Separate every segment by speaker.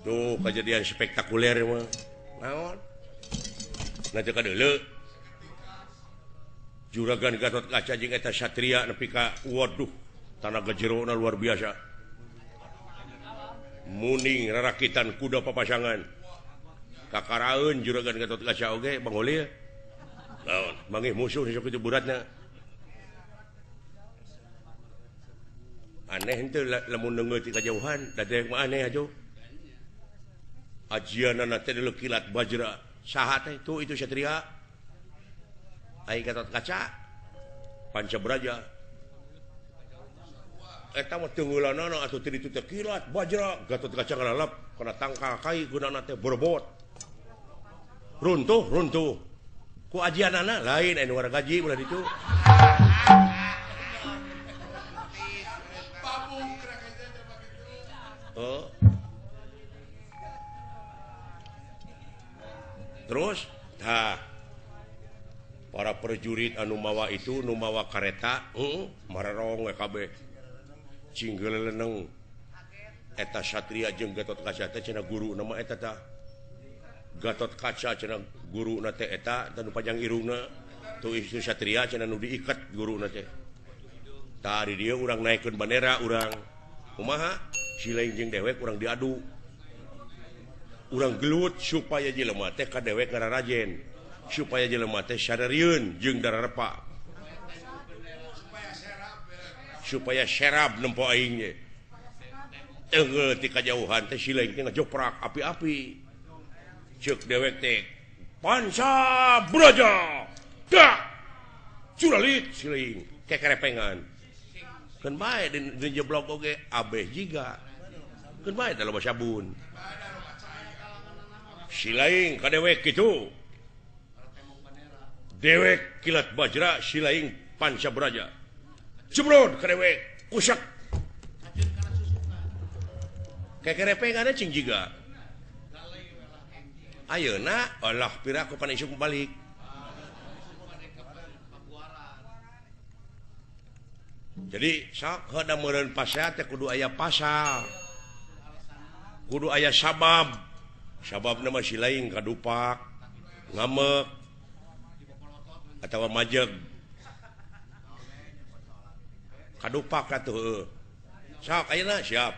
Speaker 1: Tuh kejadian spektakuler mah. Naon? Nah teu kadeuleu. Juragan Gatot Kaca jeung eta satria nepi ka waduh, tanaga jerona luar biasa. Muning rarakitan kuda papasangan. Kakaraeun Juragan Gatot Kaca oge Bang Holil. Naon? Manggih musuh sok kitu beratna. Aneh henteu lamun neungeut ti kajauhan, da teh mah aneh atuh. Ajianana teh deuleu kilat bajra. Saha teh tuh itu satria. Ai Gatot Kaca Panca Braja. Eta mah teungeulanana atuh teu ditu teh kilat bajra. Gatot Kaca ngalalap kana tangkal kai gunana teh borbot. Runtuh, runtuh. Ku ajianana lain anu wargaji ulah ditu. Oh. Terus tah para prajurit anu mawa itu nu mawa kareta marerong we kabeh cinggeleneng eta satria jeung Gatot Kaca teh cenah guru nama eta tah Gatot Kaca cenah guruna teh eta tah nu panjang irungna tuh itu satria cenah nu diikat guruna teh tah di dieu urang naikeun bandera urang kumaha silaing jeung dewek urang diadu urang gelut supaya jelema teh ka dewek ngararajen supaya jelema teh sadarieun jeung dararepa supaya serab nempo aing ge teunggeul ti kajauhan teh silaing teh ngajoprak api-api ceuk dewek teh Panca Braja dak curalit silaing kekerepengan keun bae di jeblok oge abeh jiga keun bae teh loba sabun silaing ka dewek kitu dewek kilat bajra silaing Panca Braja jebrod ka dewek kusak kekerepengan cing jiga ayeuna Allah piraku pan isuk balik jadi sok heuda meureun pasea teh kudu aya pasal kudu aya sabab sababna mah silaing kadupak ngamek atawa majeg kadupak atuh heueuh sok ayeuna siap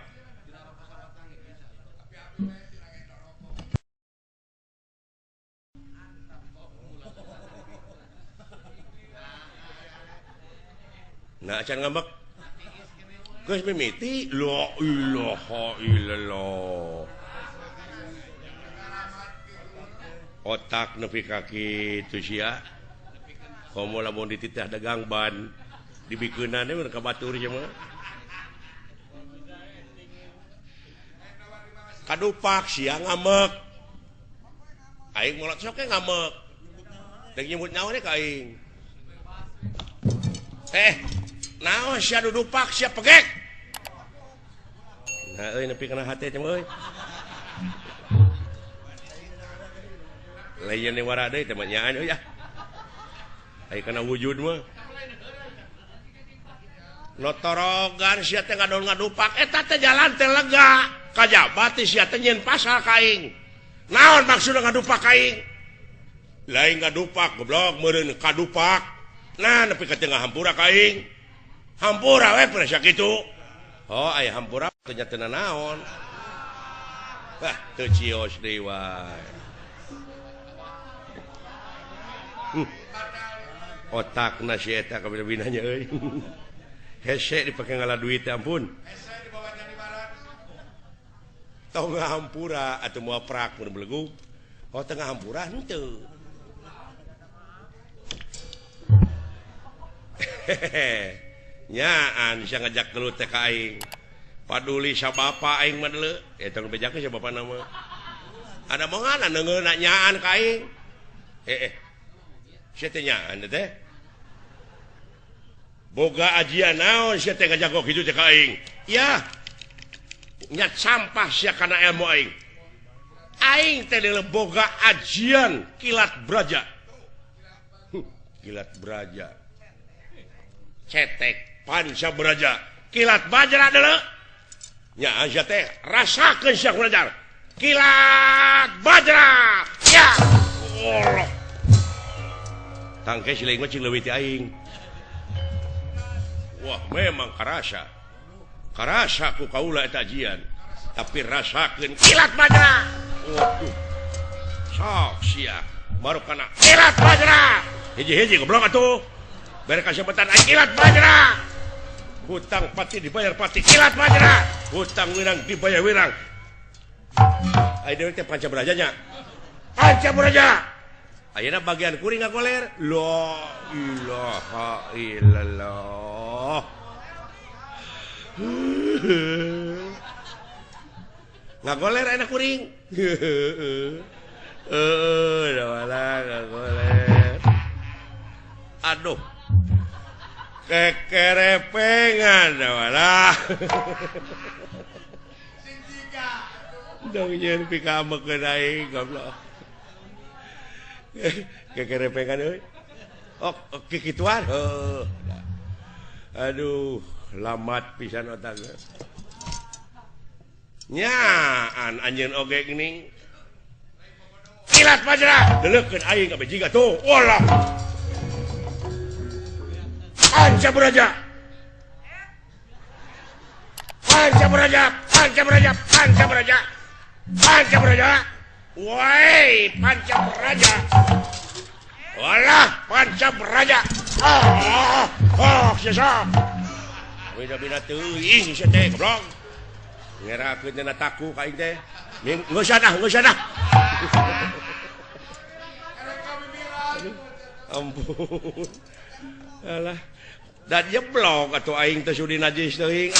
Speaker 1: nah acan ngambek geus mimiti la ilaha illallah otak nepi ka kitu sia komo lamun dititah dagang ban dibikeunana we ka batur sia mah kadupak sia ngambek aing molot sok ge ngambek deuk nyebut nyawa ka aing naon sia dudupak sia pegek nah euy nepi kana hate teh euy lain ni wara deui teh mah nyaan euy ah ai kana wujud mah notorogan sia teh ngadol ngadupak eta teh jalan teh lega kajabati sia teh nyieun pasal ka aing naon maksudna ngadupak ka aing lain ngadupak goblok meureun kadupak nah nepi ka tengah hampura ka aing hampura we pernah sakitu oh aya hampura teh nya teu naon wah teu cios deui wae otakna si eta kabina-binanya euy hese dipake ngala duit ampun hese dibawa jadi barat tong hampura atuh moal prak mun belegug oh tengah hampura henteu hehehe nyaan sia ngajak gelut teh ka aing paduli sa bapa aing mah deuleu eta nu bejakeun sa bapana mah ada mongan neungeuna nyaan ka aing sia teh nyaan teh boga ajian naon sia teh ngajak kitu teh ka aing yah nya sampah sia kana ilmu aing aing teh deuleu boga ajian kilat braja kilat braja cetek Panca Braja kilat bajra deuleu nya sia teh rasakeun sia ku ajar Kilat Bajra. Ya. Allah. Tangke siling mah cing leuwih ti aing. Wah, memang karasa. Karasa ku kaula eta ajian. Tapi rasakeun kilat Bajra. Waduh. Sok sia. Baru kana kilat Bajra. Hiji-hiji goblok atuh. Bere kasepetan aing kilat Bajra. Hutang pati dibayar pati kilat Bajra. Hutang wirang dibayar wirang. Ayo dewek teh panca berajanya. Panca beraja. Ayeuna bagian kuring ngagoler. La ilaha illallah. Ngagoler ayeuna kuring. Heeh, dah ngagoler. Aduh. Kekerepengan dah. Dong nyeun pikamekeun aing goblok. Kekerepengan euy. Oh, kikituan. Heuh. Aduh, lamat pisan otak. Nyaan anjeun oge geuning. Kilat Bajra, deuleukeun aing ka bejiga tuh. Walah. Panca beraja. Panca beraja, panca beraja, panca beraja. Panca beraja. Woi, panca beraja. Walah, panca beraja. Ah, ah, sesa. Bina-bina teuing sia teh goblok. Ngerakeun dina taku ka aing teh. Geus ah, geus ah. Ampun. Alah. Dan jeblok atuh aing teh sudi najis teuing.